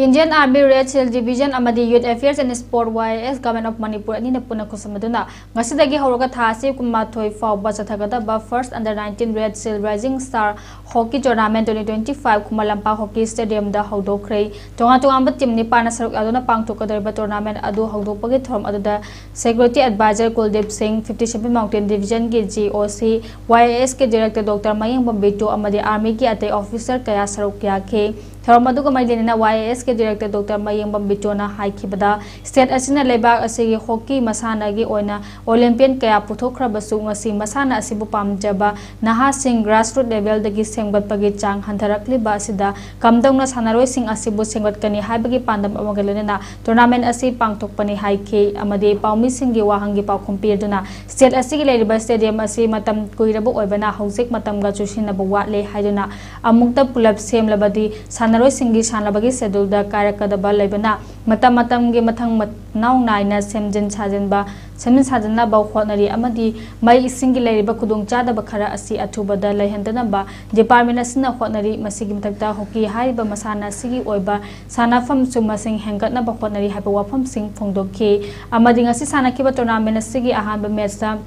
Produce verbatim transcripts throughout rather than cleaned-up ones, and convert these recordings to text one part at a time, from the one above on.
Indian Army Red Shield Division ꯑꯃꯗꯤ Youth Affairs and Sport, Y I S, Government of Manipur ꯑꯅꯤꯅ ꯄꯨꯟꯅ ꯈꯨꯠꯁꯝꯅꯗꯨꯅ ꯉꯁꯤꯗꯒꯤ ꯍꯧꯔꯒ ꯊꯥ ꯑꯁꯤ ꯀꯨꯟꯃꯥꯊꯣꯏ ꯐꯥꯎꯕ ꯆꯠꯊꯒꯗꯕ First Under nineteen Red Shield Rising Star Hockey Tournament twenty twenty-five Khuman Lampak Hockey Stadiumꯗ ꯍꯧꯗꯣꯛꯈ꯭ꯔꯦ꯫ ꯇꯣꯉꯥꯟ ꯇꯣꯉꯥꯟꯕ team ꯅꯤꯄꯥꯟꯅ ꯁꯔꯨꯛ ꯌꯥꯗꯨꯅ ꯄꯥꯡꯊꯣꯛꯀꯗꯧꯔꯤꯕ tournament ꯑꯗꯨ ꯍꯧꯗꯣꯛꯄꯒꯤ ꯊꯧꯔꯝ ꯑꯗꯨꯗ Security Advisor ꯀꯨꯜꯗꯤꯞ ꯁꯤꯡ, fifty seven Mountain Divisionꯒꯤ G O C, Y I S ꯀꯤ Director Doctor ꯃꯌꯦꯡꯕꯝ ꯕꯤꯇꯨ ꯑꯃꯗꯤ Armyꯒꯤ ꯑꯇꯩ officer ꯀꯌꯥ ꯁꯔꯨꯛ ꯌꯥꯈꯤ꯫ ꯊꯧꯔꯝ ꯑꯗꯨꯒ ꯃꯔꯤ ꯂꯩꯅꯅ Y I S ꯀꯤ Director Doctor ꯃꯌꯦꯡꯕꯝ ꯕꯤꯇꯨꯅ ꯍꯥꯏꯈꯤꯕꯗ, state ꯑꯁꯤꯅ ꯂꯩꯕꯥꯛ ꯑꯁꯤꯒꯤ hockey ꯃꯁꯥꯟꯅꯒꯤ ꯑꯣꯏꯅ Olympian ꯀꯌꯥ ꯄꯨꯊꯣꯛꯈ꯭ꯔꯕꯁꯨ, ꯉꯁꯤ ꯃꯁꯥꯟꯅ ꯑꯁꯤꯕꯨ ꯄꯥꯝꯖꯕ ꯅꯍꯥꯁꯤꯡ grassroots levelꯗꯒꯤ ꯁꯦꯝꯒꯠꯄꯒꯤ ꯆꯥꯡ ꯍꯟꯊꯔꯛꯂꯤꯕ ꯑꯁꯤꯗ ꯀꯝꯗꯧꯅ ꯁꯥꯟꯅꯔꯣꯏꯁꯤꯡ ꯑꯁꯤꯕꯨ ꯁꯦꯝꯒꯠꯀꯅꯤ ꯍꯥꯏꯕꯒꯤ ꯄꯥꯟꯗꯝ ꯑꯃꯒ ꯂꯣꯏꯅꯅ tournament ꯑꯁꯤ ꯄꯥꯡꯊꯣꯛꯄꯅꯤ ꯍꯥꯏꯈꯤ ꯑꯃꯗꯤ ꯄꯥꯎꯃꯤꯁꯤꯡꯒꯤ ꯋꯥꯍꯪꯒꯤ ꯄꯥꯎꯈꯨꯝ ꯄꯤꯗꯨꯅ state ꯑꯁꯤꯒꯤ ꯂꯩꯔꯤꯕ stadium ꯑꯁꯤ ꯃꯇꯝ ꯀꯨꯏꯔꯕ ꯑꯣꯏꯕꯅ ꯍꯧꯖꯤꯛ ꯃꯇꯝꯒ ꯆꯨꯁꯤꯟꯅꯕ ꯋꯥꯠꯂꯦ ꯍꯥꯏꯗꯨꯅ ꯑꯃꯨꯛꯇ ꯄꯨꯂꯞ ꯁꯦꯝꯂꯕꯗꯤ ꯁꯥꯟꯅꯔꯣꯏꯁꯤꯡꯒꯤ ꯁꯥꯟꯅꯕꯒꯤ scheduleꯗ ꯀꯥꯏꯔꯛꯀꯗꯕ ꯂꯩꯕꯅ ꯃꯇꯝ ꯃꯇꯝꯒꯤ ꯃꯊꯪ ꯃꯅꯥꯎ ꯅꯥꯏꯅ ꯁꯦꯝꯖꯤꯟ ꯁꯥꯖꯤꯟꯕ ꯁꯦꯝꯖꯤꯟ ꯁꯥꯖꯤꯟꯅꯕ ꯍꯣꯠꯅꯔꯤ ꯑꯃꯗꯤ ꯃꯩ ꯏꯁꯤꯡꯒꯤ ꯂꯩꯔꯤꯕ ꯈꯨꯗꯣꯡꯆꯥꯗꯕ ꯈꯔ ꯑꯁꯤ ꯑꯊꯨꯕꯗ ꯂꯩꯍꯟꯗꯅꯕ department ꯑꯁꯤꯅ ꯍꯣꯠꯅꯔꯤ꯫ ꯃꯁꯤꯒꯤ ꯃꯊꯛꯇ hockey ꯍꯥꯏꯔꯤꯕ ꯃꯁꯥꯟꯅ ꯑꯁꯤꯒꯤ ꯑꯣꯏꯕ ꯁꯥꯟꯅꯐꯝꯁꯨ ꯃꯁꯤꯡ ꯍꯦꯟꯒꯠꯅꯕ ꯍꯣꯠꯅꯔꯤ ꯍꯥꯏꯕ ꯋꯥꯐꯝꯁꯤꯡ ꯐꯣꯡꯗꯣꯛꯈꯤ꯫ ꯑꯃꯗꯤ ꯉꯁꯤ ꯁꯥꯟꯅꯈꯤꯕ tournament ꯑꯁꯤꯒꯤ ꯑꯍꯥꯟꯕ matchꯇ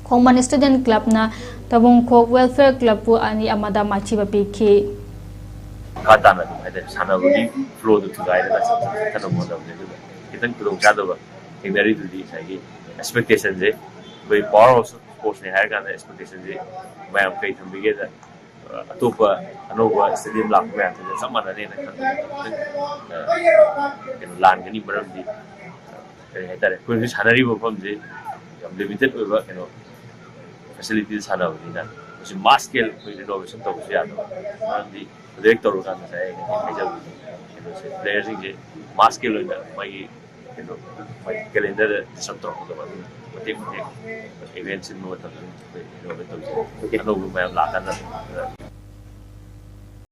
ꯈꯣꯡꯃꯟ Student Clubꯅ ꯇꯥꯕꯨꯡꯈꯣꯛ Welfare Clubꯄꯨ ꯑꯅꯤ ꯑꯃꯗ ꯃꯥꯏꯊꯤꯕ ꯄꯤꯈꯤ꯫ ꯃꯈꯥ ꯇꯥꯅ ꯑꯗꯨꯝ ꯍꯥꯏꯇꯥꯔꯦ, ꯁꯥꯟꯅꯕꯒꯤ flowꯗꯨ ꯊꯨꯒꯥꯏꯗꯅ ꯆꯠꯊꯅꯕ ꯍꯣꯠꯅꯕꯅꯦ꯫ ꯑꯗꯨꯒ ꯈꯤꯇꯪ ꯈꯨꯗꯣꯡꯆꯥꯗꯕ ꯊꯦꯡꯅꯔꯤꯗꯨꯗꯤ ꯉꯁꯥꯏꯒꯤ expectationꯁꯦ, ꯑꯩꯈꯣꯏ power of sportsꯅꯦ ꯍꯥꯏꯔ ꯀꯥꯟꯗ expectationꯁꯦ ꯃꯌꯥꯝ ꯀꯩ ꯊꯝꯕꯤꯒꯦꯗ, ꯑꯇꯣꯞꯄ ꯑꯅꯧꯕ stadium ꯂꯥꯛꯄ ꯃꯌꯥꯝꯁꯤꯒ ꯆꯞ ꯃꯥꯟꯅꯅꯦꯅ ꯈꯟꯕꯗ ꯈꯤꯇꯪ, ꯑ, ꯀꯩꯅꯣ ꯂꯥꯟꯒꯅꯤ꯫ ꯃꯔꯝꯗꯤ, ꯑ, ꯀꯔꯤ ꯍꯥꯏꯇꯥꯔꯦ, ꯑꯩꯈꯣꯏ ꯍꯧꯖꯤꯛ ꯁꯥꯟꯅꯔꯤꯕ ꯃꯐꯝꯁꯤ ꯌꯥꯝ limited ꯑꯣꯏꯕ ꯀꯩꯅꯣ facility ꯁꯥꯟꯅꯕꯅꯤꯅ ꯃꯁꯤ mass scale ꯑꯩꯈꯣꯏ renovation ꯇꯧꯕꯁꯨ ꯌꯥꯗꯕ꯫ ꯃꯔꯝꯗꯤ ꯍꯧꯖꯤꯛ ꯇꯧꯔꯀꯥꯟꯗ ꯉꯁꯥꯏ ꯑꯩꯅ ꯍꯥꯏꯖꯕꯗꯨ ꯀꯩꯅꯣꯁꯦ playerꯁꯤꯡꯁꯦ mass scale ꯑꯣꯏꯅ ꯃꯥꯒꯤ ꯀꯩꯅꯣ ꯃꯥꯒꯤ calendarꯗ disturb ꯇꯧꯔꯛꯀꯗꯕ꯫ ꯑꯗꯨꯝ ꯃꯇꯦꯛ ꯃꯇꯦꯛ event ꯁꯤꯟꯕ ꯃꯇꯝꯗ ꯑꯗꯨꯝ ꯑꯩꯈꯣꯏ renovate ꯇꯧꯖꯩ꯫ ꯑꯅꯧꯕ ꯃꯌꯥꯝ ꯂꯥꯛꯀꯥꯟꯗ